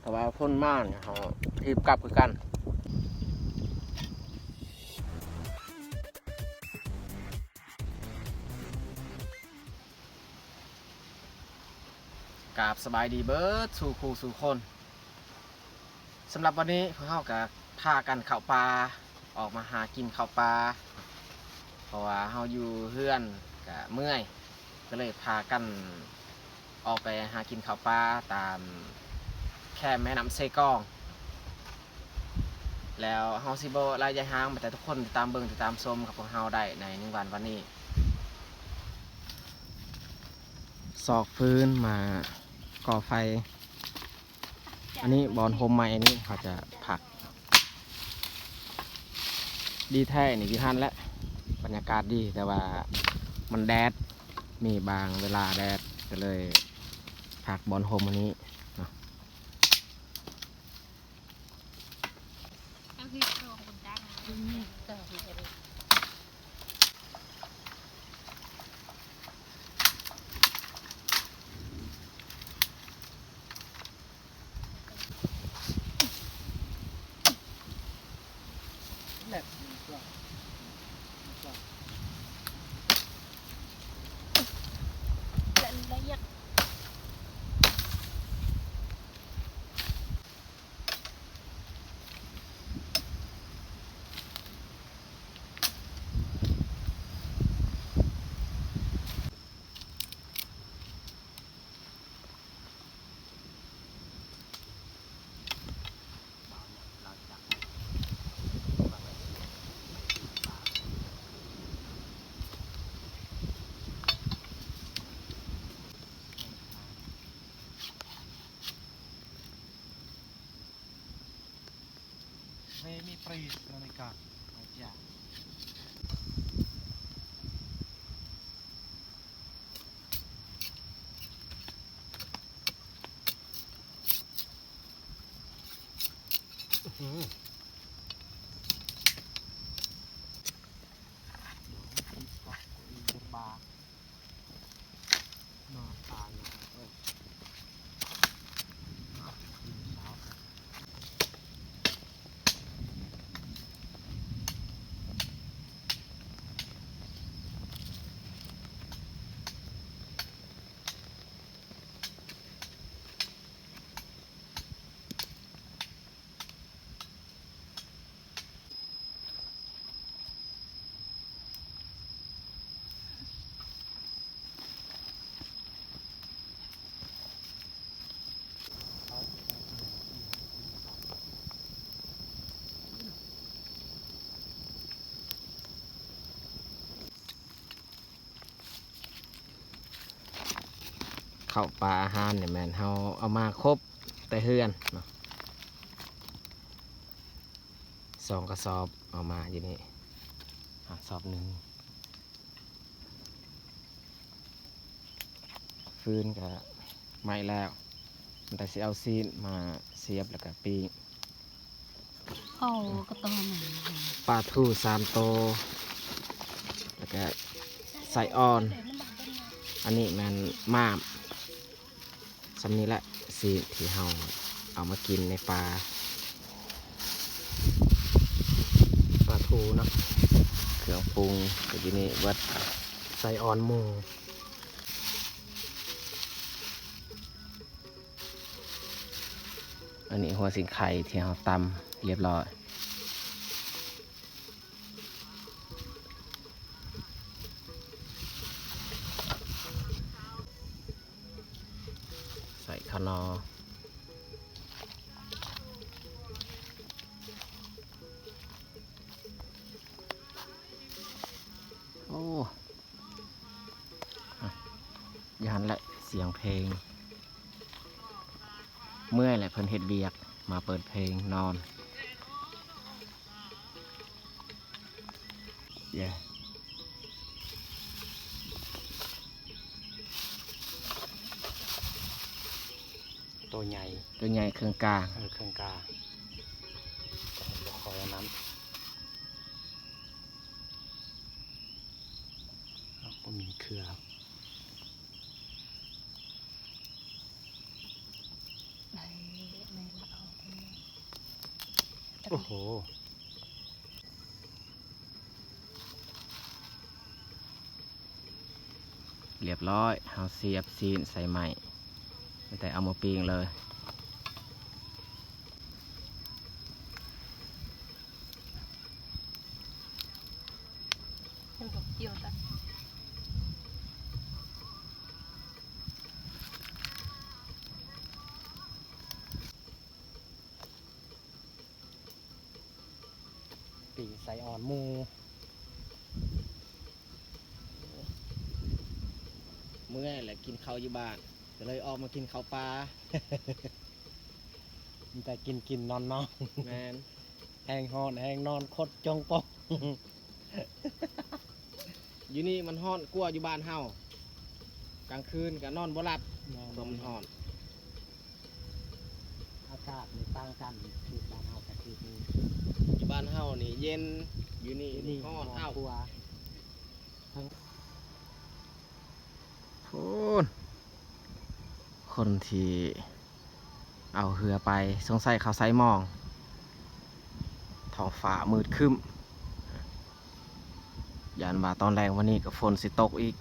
ຖ້າວ່າຝົນມານີ້ ເຮົາຖີບກັບຄືກັນ. ກາບສະບາຍດີເບິດສູ່ຄູ່ສູ່ຄົນ. ສຳລັບວັນນີ້ພວກເຮົາກະພາກັນເຂົ້າປ່າ ອອກມາຫາກິນເຂົ້າປ່າ ເພາະວ່າເຮົາຢູ່ເຮືອນກະເມື່ອຍ ກະເລີຍພາກັນອອກໄປຫາກິນເຂົ້າປ່າຕາມແຄມແມ່ນ້ຳເຊກອງ. ແລ້ວເຮົາຊິບໍ່ລາຍຢາຍຫ່າງ ແຕ່ທຸກຄົນຕິດຕາມເບິ່ງຕິດຕາມຊົມກັບພວກເຮົາໄດ້ໃນໜຶ່ງວັນວັນນີ້. ຊອກຟືນມາກໍ່ໄຟ. ອັນນີ້ບ່ອນໂຮມໃໝ່ ອັນນີ້ເຂົາຈະພັກ. ດີແທ້ນີ້ຢູ່ຫັ້ນແຫຼະ ບັນຍາກາດດີ ແຕ່ວ່າມັນແດດ ມີບາງເວລາແດດ ກະເລີຍພັກບ່ອນໂຮມອັນນີ້ເນາະ. ເຂົ້າປາອາຫານນີ້ແມ່ນເຮົາເອົາມາຄົບແຕ່ເຮືອນເນາະ ສອງກະສອບເອົາມາຢູ່ນີ້ ສອບໜຶ່ງ. ຟືນກະໄໝ້ແລ້ວ ແຕ່ຊິເອົາຊີ້ນມາສຽບ ແລ້ວກະປີ້ງ. ເອົາກະຕ້ອງ ປາທູສາມໂຕ ແລ້ວກະໄສ້ອ່ອນ. ອັນນີ້ແມ່ນມ້າມ. ສ່ຳນີ້ແຫຼະ ຊີ້ນທີ່ເຮົາເອົາມາກິນໃນປ່າ ປາທູເນາະ ເຄື່ອງປຸງກະຢູ່ນີ້ເບິດ ໄສ້ອ່ອນໝູ. ອັນນີ້ຫົວສີໄຄທີ່ເຮົາຕຳລຽບລ້ອຍ. ໃສ່ຂະໜໍ່. ໂອ້ ຢູ່ຫັ້ນແຫຼະ ສຽງເພງ. ເມື່ອຍແຫຼະ ເພິ່ນເຮັດວຽກ ມາເປີດເພງນອນ. ເຢ້ ໂຕໃຫຍ່ ໂຕໃຫຍ່ເຄິ່ງກາງ. ເອີ ເຄິ່ງກາງ ບໍ່ຄ່ອຍອັນນັ້ນ. ເອົາ ບໍ່ມີເຄືອ. ໃນ ໃນລ ໂອ້ໂຫ ລຽບຮ້ອຍ ເຮົາສຽບຊີ້ນໃສ່ໄມ້ ແຕ່ເອົາມາປີ້ງເລີຍ. ປີ້ງໄສ້ອ່ອນໝູ. ເມື່ອຍແຫຼະ ກິນເຂົ້າຢູ່ບ້ານ ກໍເລີຍອອກມາກິນເຂົ້າປ່າ. ມີແຕ່ກິນໆ ນອນໆ. ແມ່ນ. ແຮງຮ້ອນແຮງນອນຄົດຈົງປົງ. ຢູ່ນີ້ມັນຮ້ອນກວ່າຢູ່ບ້ານເຮົາ, ກາງຄືນກໍນອນບໍ່ຫຼັບ ນອນ ເພາະມັນຮ້ອນ. ອາກາດນີ້ຕ່າງກັນ ເຂດບ້ານເຮົາກັບເຂດນີ້. ຢູ່ບ້ານເຮົານີ້ເຢັນ, ຢູ່ນີ້ ຢູ່ນີ້ ນີ້ຮ້ອນ ນອນ ເອົ້າ ກວ່າ. ພຸ້ນ ຄົນທີ່ເອົາເຮືອໄປ ສົງໄສເຂົາໃສ່ໝອງ. ທ້ອງຟ້າມືດຄຶ້ມ ຢ້ານວ່າຕອນແລງວັນນີ້ກໍຝົນຊິຕົກອີກ.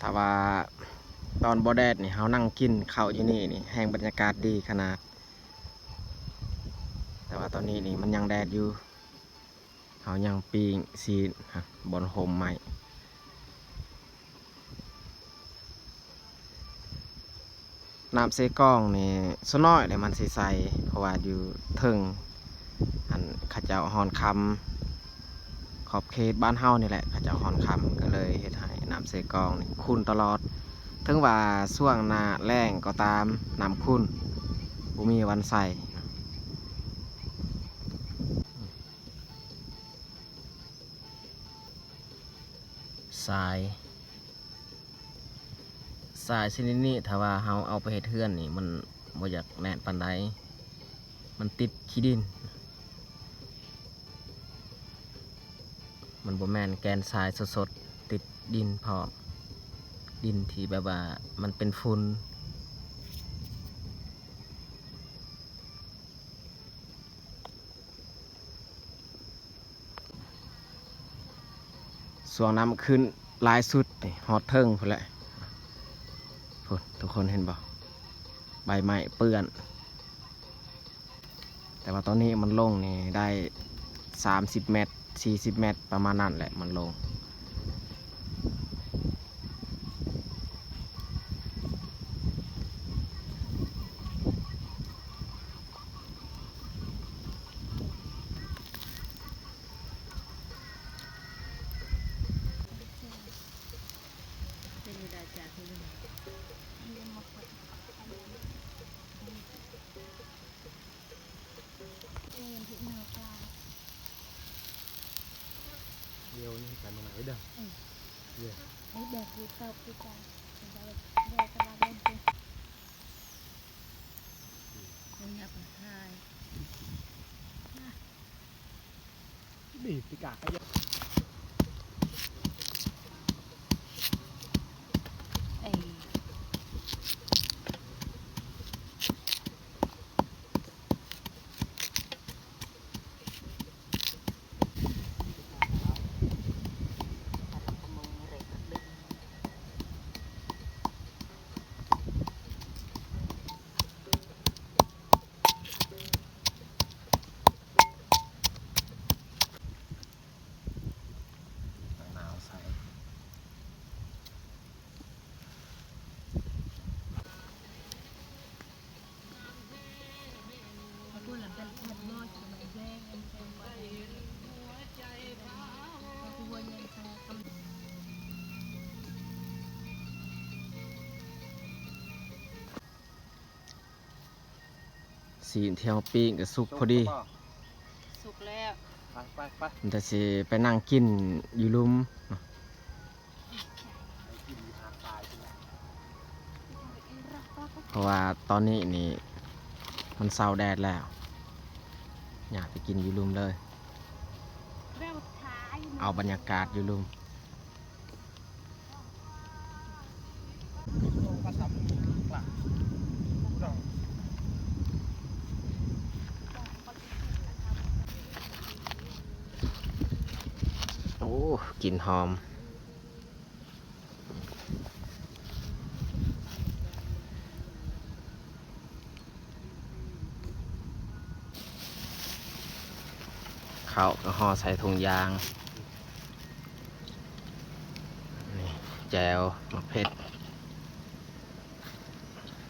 ຖ້າວ່າຕອນບໍ່ແດດນີ້ ເຮົານັ່ງກິນເຂົ້າຢູ່ນີ້ນີ້ ແຮ່ງບັນຍາກາດດີຂະໜາດ. ແຕ່ວ່າຕອນນີ້ນີ້ມັນຍັງແດດຢູ່ ເຮົາຍັງປີ້ງຊີ້ນ ບ່ອນໂຮມໄມ້. ນ້ຳເຊກອງນີ້ສ່ວນໜ້ອຍແຫຼະມັນຊິໃສ ເພາະວ່າຢູ່ເທິງ ອັນ ເຂົາເຈົ້າຮ່ອນຄຳ ຂອບເຂດບ້ານເຮົານີ້ແຫຼະ ເຂົາເຈົ້າຮ່ອນຄຳ ກໍເລີຍເຮັດໃຫ້ນ້ຳເຊກອງນີ້ຂຸ່ນຕະຫຼອດ. ເຖິງວ່າຊ່ວງໜ້າແລ້ງກໍຕາມ ນ້ຳຂຸ່ນ ບໍ່ມີວັນໃສ. ຊາຍ ຊາຍຊະນິດນີ້ ຖ້າວ່າເຮົາເອົາໄປເຮັດເຮືອນນີ້ ມັນບໍ່ຢາກແໜ້ນປານໃດ ມັນຕິດຂີ້ດິນ. ມັນບໍ່ແມ່ນແກ່ນຊາຍສົດໆ ຕິດດິນພ້ອມ ດິນທີ່ແບບວ່າມັນເປັນຝຸ່ນ. ຊ່ວງນ້ຳຂຶ້ນຫຼາຍສຸດນີ້ ຮອດເທິງພຸ້ນແຫຼະ ພຸ້ນ ທຸກຄົນເຫັນບໍ່? ໃບໄມ້ເປື້ອນ. ແຕ່ວ່າຕອນນີ້ມັນລົງນີ້ໄດ້ສາມສິບແມັດ ສີ່ສິບແມັດ ປະມານນັ້ນແຫຼະ ມັນລົງ. ຊີ້ນທີ່ເຮົາປີ້ງກໍສຸກພໍດີ ສຸກແລ້ວ ໄປໆໆ ມັນຈະຊິໄປນັ່ງກິນຢູ່ລຸ່ມ. ເພາະວ່າຕອນນີ້ນີ້ມັນເຊົາແດດແລ້ວ ຢາກໄປກິນຢູ່ລຸ່ມເລີຍ. ເອົາບັນຍາກາດຢູ່ລຸ່ມ. ໂອ້ ກິ່ນຫອມ. ເຂົ້າກໍຫໍ່ໃສ່ຖົງຢາງ. ນີ້ແຈ່ວໝາກເຜັດ.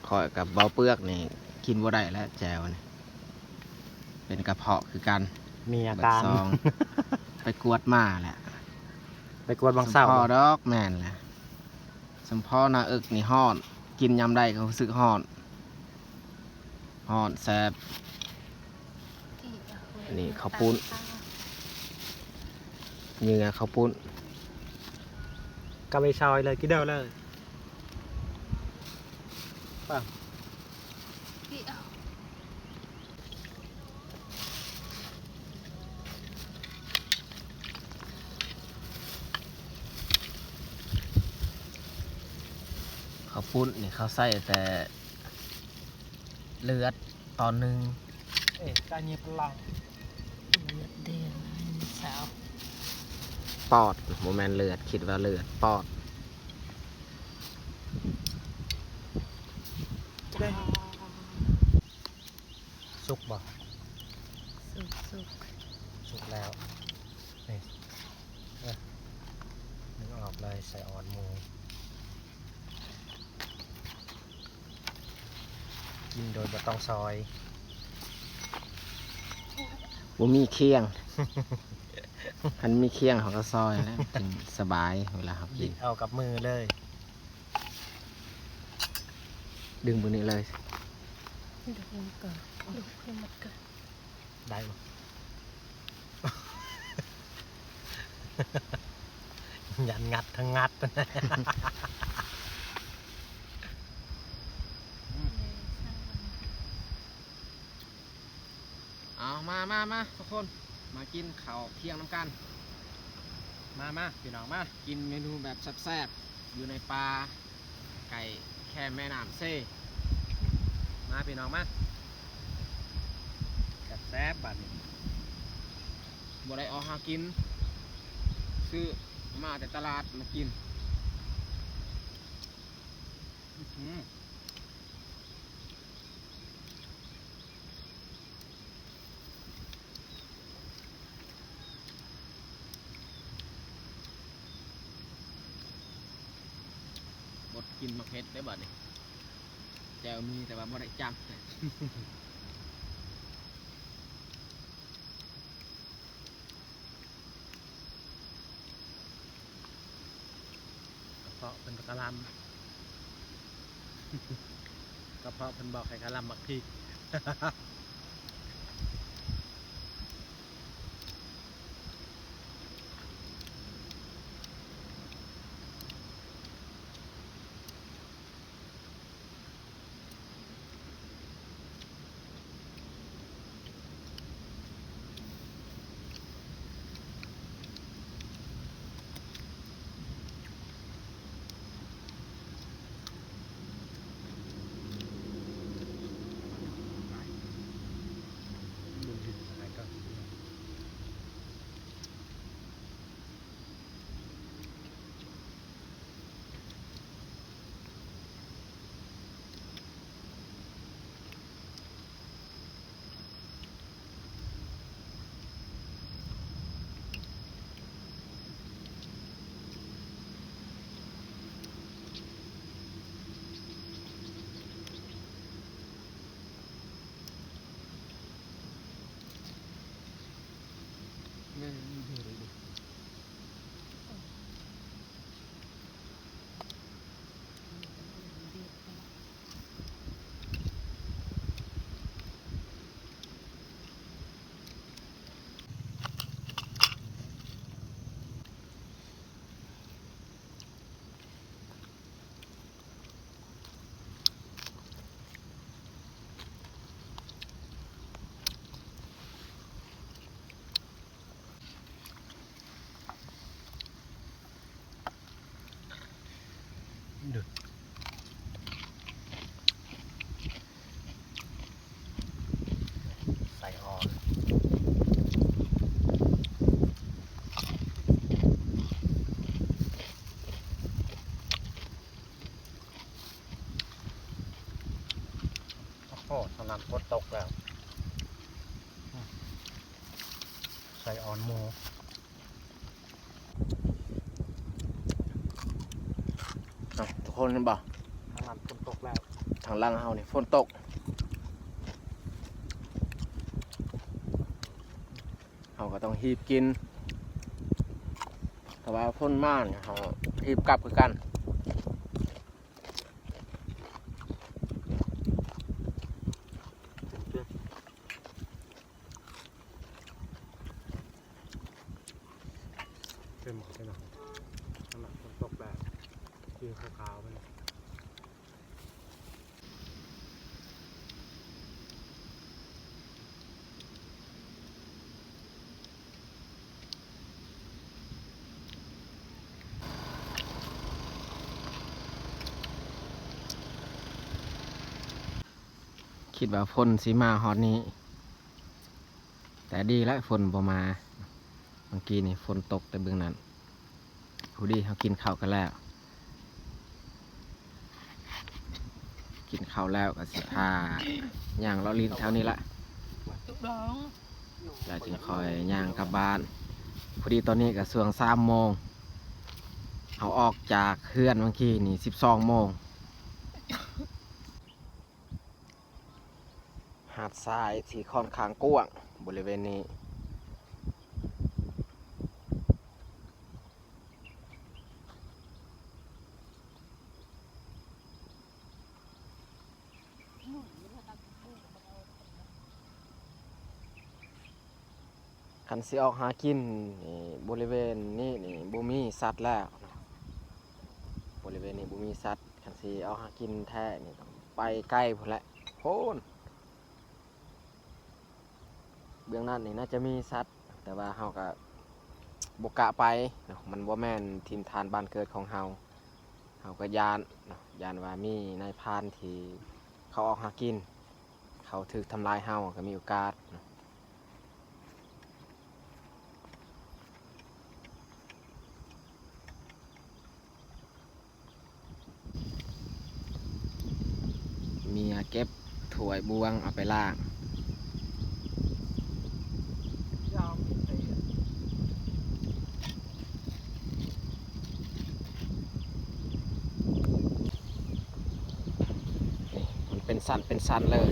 ຂ້ອຍກັບເບົາເປືອກນີ້ກິນບໍ່ໄດ້ແລ້ວແຈ່ວນີ້. ເປັນກະເພາະຄືກັນ ມີອາການ ເບິດຊອງ. ໄປກວດມາແຫຼະ ໄປກວດຫວ່າງເຊົ້າ ບໍ່ພໍດອກ. ແມ່ນແຫຼະ ສົມພໍໜ້າເອິກນີ້ຮ້ອນ ກິນຍາມໃດກໍຮູ້ສຶກຮ້ອນ ຮ້ອນແຊບ. ນີ້ເຂົ້າປຸ້ນ ເຫຍື່ອເຂົ້າປຸ້ນ ກັບໄປຊອຍເລີຍ ກິນເດີເລີຍ. ເຂົ້າປຸ້ນນີ້ເຂົາໃສ່ແຕ່ເລືອດຕອນໜຶ່ງ. ເອ ກະເຫຍິບລາວ ເລືອດເດນສາວ ປອດ ບໍ່ແມ່ນເລືອດ ຄິດວ່າເລືອດ ປອດ. ສຸກບໍ່? ສຸກ ສຸກ ສຸກແລ້ວ. ນີ້ ເອີ ດຶງອອກເລີຍ ໃສ່ອ່ອນໝູ ກິນໂດຍບໍ່ຕ້ອງຊອຍ. ບໍ່ມີຄຽງ ຄັນມີຄຽງເຮົາກໍຊອຍແລ້ວ ຈຶ່ງສະບາຍເວລາເຮົາກິນ ເອົາກັບມືເລີຍ. ດຶງບຶງນີ້ເລີຍ ດຶງຂຶ້ນມາກ່ອນ ດຶງຂຶ້ນມາກ່ອນ. ໄດ້ບໍ່? ຢ້ານງັດທັງງັດ. ເອົາ ມາ ມາ ມາ ທຸກຄົນ ມາກິນເຂົ້າທ່ຽງນຳກັນ. ມາ ມາ ພີ່ນ້ອງ ມາກິນເມນູແບບແຊບໆ ຢູ່ໃນປ່າ ໃກ້ແຄມແມ່ນ້ຳເຊ. ມາ ພີ່ນ້ອງ ມາ ແຊບໆ ບາດນີ້ ບໍ່ໄດ້ອອກຫາກິນ ຊື້ມາແຕ່ຕະຫຼາດມາກິນ. ອືຫື ອົດກິນໝາກເຜັດໄດ້ບາດນີ້ ແຈ່ວມີແຕ່ວ່າບໍ່ໄດ້ຈ້ຳ. ກະເພາະເພິ່ນກະລຳ ກະເພາະເພິ່ນບອກໃຫ້ກະລຳໝາກພິກ. ຕອນນັ້ນຝົນຕົກແລ້ວ ໃສ່ອ່ອນໝູ. ເອົາ ທຸກຄົນເຫັນບໍ່? ທາງນັ້ນຝົນຕົກແລ້ວ ທາງຫຼັງເຮົານີ້ຝົນຕົກ. ເຮົາກໍຕ້ອງຮີບກິນ ຖ້າວ່າຝົນມານີ້ ເຮົາຮີບກັບຄືກັນ. ເປັນໝໍ້ເປັນໜັງ ອັນນັ້ນຝົນຕົກແລ້ວ ທີ່ຂາວໆມັນ. ຄິດວ່າຝົນຊິມາຮອດນີ້ ແຕ່ດີແລ້ວຝົນບໍ່ມາ. ເມື່ອກີ້ນີ້ຝົນຕົກແຕ່ເບື້ອງນັ້ນ. ພໍດີເຮົາກິນເຂົ້າກັນແລ້ວ ກິນເຂົ້າແລ້ວກໍຊິພາຍ່າງເລາະຫຼິ້ນແຖວນີ້ລະ ແລ້ວຈຶ່ງຄ່ອຍຍ່າງກັບບ້ານ. ພໍດີຕອນນີ້ກໍຊ່ວງສາມໂມງ ເຮົາອອກຈາກເຮືອນເມື່ອກີ້ນີ້ສິບສອງໂມງ. ຫາດຊາຍທີ່ຂ້ອນຂ້າງກວ້າງບໍລິເວນນີ້. ຄັນຊິອອກຫາກິນນີ້ ບໍລິເວນນີ້ນີ້ບໍ່ມີສັດແລ້ວເນາະ ບໍລິເວນນີ້ບໍ່ມີສັດ. ຄັນຊິອອກຫາກິນແທ້ນີ້ຕ້ອງໄປໄກພຸ້ນແຫຼະ ໂພນ. ເບື້ອງນັ້ນນີ້ໜ້າຈະມີສັດ ແຕ່ວ່າເຮົາກະບໍ່ກະໄປເນາະ ມັນບໍ່ແມ່ນຖິ່ນຖານບ້ານເກີດຂອງເຮົາ ເຮົາກໍຢ້ານເນາະ ຢ້ານວ່າມີນາຍພານທີ່ເຂົາອອກຫາກິນ ເຂົາຖືກທຳລາຍເຮົາກໍມີໂອກາດເນາະ. ເມຍເກັບຖ້ວຍບ່ວງເອົາໄປລ້າງ. ນີ້ ມັນເປັນຊັ້ນເປັນຊັ້ນເລີຍ.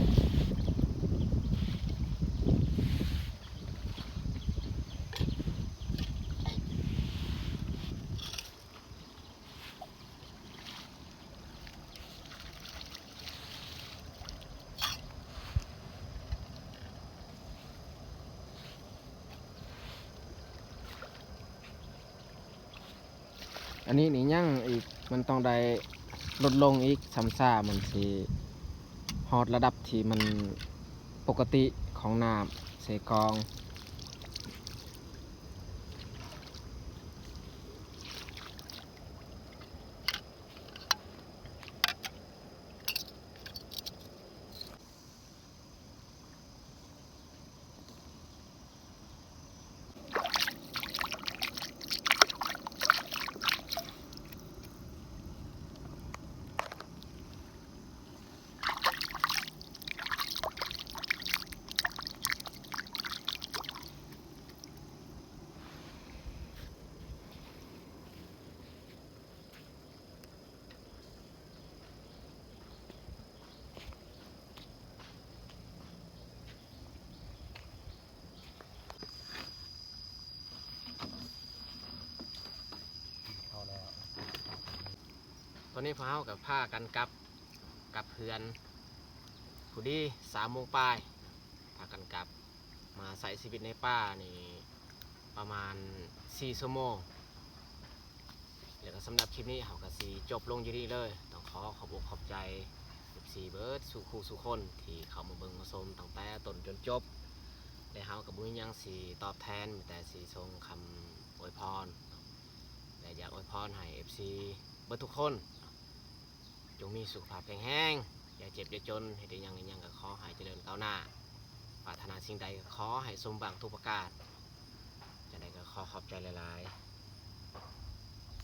ອັນນີ້ນີ້ຍັງອີກ ມັນຕ້ອງໄດ້ລົດລົງອີກ ຊ່ຳຊາມັນຊິຮອດລະດັບທີ່ມັນປົກກະຕິຂອງນ້ຳເຊກອງ. ຕອນນີ້ພວກເຮົາກໍພາກັນກັບ ກັບເຮືອນ ພໍດີສາມໂມງປາຍ ພາກັນກັບ ມາໃຊ້ຊີວິດໃນປ່ານີ້ປະມານສີ່ຊົ່ວໂມງ ແລ້ວກໍສຳລັບຄລິບນີ້ເຮົາກໍຊິຈົບລົງຢູ່ນີ້ເລີຍ. ຕ້ອງຂໍຂອບອົກຂອບໃຈ ເອັຟຊີ ເບິດສູ່ຄູ່ສູ່ຄົນທີ່ເຂົ້າມາເບິ່ງມາຊົມຕັ້ງແຕ່ຕົ້ນຈົນຈົບ ແລະ ເຮົາກໍບໍ່ມີຫຍັງຊິຕອບແທນ ມີແຕ່ຊິສົ່ງຄຳອວຍພອນ ແລະ ຢາກອວຍພອນໃຫ້ ເອັຟຊີ ເບິດທຸກຄົນ ຈົ່ງມີສຸຂະພາບແຂງແຮງ ຢ່າເຈັບຢ່າຈົນ ເຮັດອີ່ຫຍັງອີ່ຫຍັງກໍຂໍໃຫ້ຈະເລີນກ້າວໜ້າ ປາດຖະໜາສິ່ງໃດກໍຂໍໃຫ້ສົມຫວັງທຸກປະການ. ຈັ່ງໃດກໍຂໍຂອບໃຈຫຼາຍໆ.